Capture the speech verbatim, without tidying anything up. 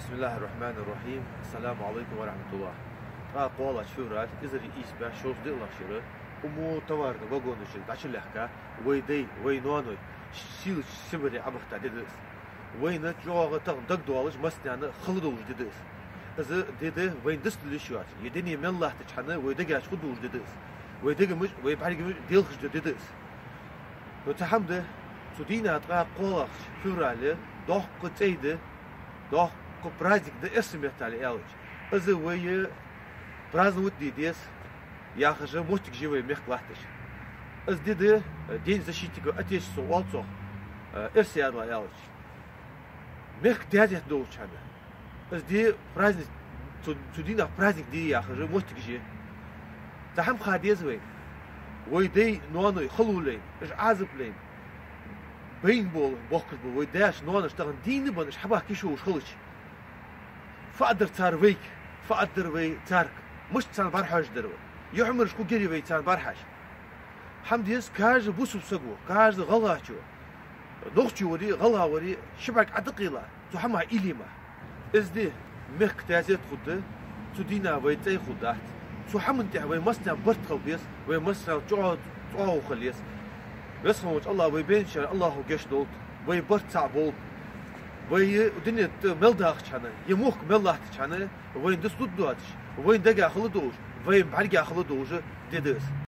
بسم الله الرحمن الرحيم. السلام عليكم ورحمة الله. Ткъаь кхоалагӀча февраль, эзар ийс бӀаь шовзткъеи диълагӀча шера, уму товарни вагонаш чура дӀачулехка, вай дай, вай ноаной сийлача Сибаре Ӏобахийта ди да из. Вайна чӀоагӀа тахан дагадоалаш, массанена хала долаш ди да из. Из ди да вайна дицдала йиш йоацаш, е дуне мел латтача хана вай дегаш хургдолаш ди да из. Вай дегамаш, вай бӀаргамаш делхаш дола ди да из. Но цхьа хӀама да, цу дийнахьа, ткъаь кхоалагӀча феврале, доккха цӀай да, доккха праздник да эрсий меттала аьлча. Из вай праздновать де деза яхаш моттигаш я вай мехка латташ. Из ди да, э, День защитника Отечества оал цох, э, эрсий яздаь аьлча. Мехка таьзет долча хана, из ди праздник, цу, цу дийнахьа праздник де яхаш моттигаш я. Цхьа хӀама ха деза вайна. Вай дай, ноаной хало лайна, уж Ӏазап лайна, байна бола, бохкаш бола вай даьш, ноанаш тахан дийна бенна, уж хьабахка йиш йолаш хилча, фу аргдар цар вайга, фу аргдар вай царга, мишта царна бӀарахьожаргдар вай? Юхьмараш хургьярий вай царна бӀарахьажа? ХӀама деза каждый бусалба саго, каждый гӀалгӀачо, нохчо вари, гӀалгӀа вари, ши бӀарг Ӏодаккхийла, цу хӀамах уйла е ма. Из ди мехка таьзет хургда, цу дийнахьа вай цӀай хургдац. Цу хӀаман тӀехьа вай массанена барт хила беза, вай массанена чӀоагӀа, чӀоагӀо хила еза. Веза хинна волча АллахӀа вай бенчар АллахӀа гешт долда, вай барт цхьа болба. Вай дунен тӀа мел дахача хана, е мохк мел латтача хана, вайна дицлургдоацаш, вайна дегаш хила долаш, вайна бӀаргаш хила долаш ди да из.